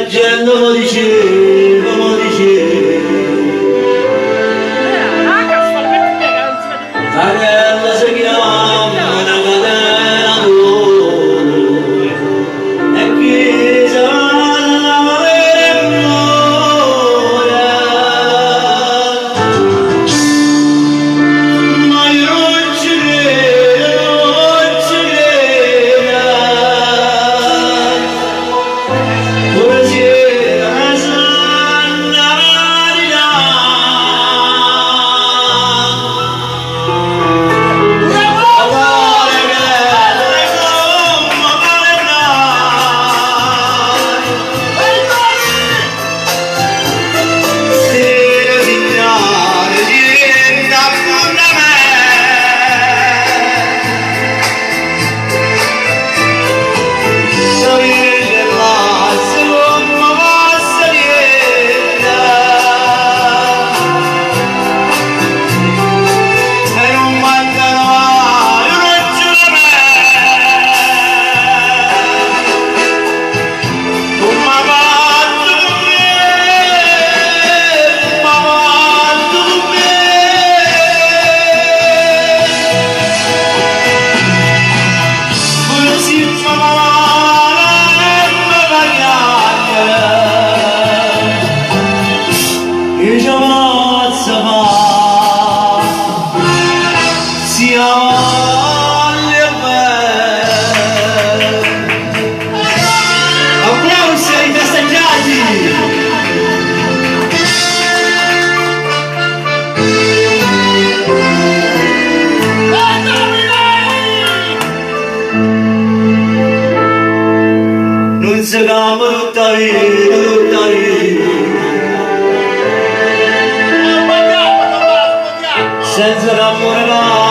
'A gente m' 'o diceva, m' 'o diceva. Ca chella se chiamma na catena d'oro e chi se vasa la vede e more. Ma io nun ce credo, nun ce credo. Pure si me sonno 'a verità. 'O core chella è comme 'o calendario. Sera signore, siente pure a me. Se passa comme passa niente. E nun mancano maje nu giuramento. Comm' 'a fatto cu me, comm' 'a fatto cu me. Pure si fa male e me fa chiagnere, io ce pozzo fa'. Si 'a voglio bene. Applausi ai festeggiati! Nun se campa tutta vita, tutta vita. Senza n'ammore.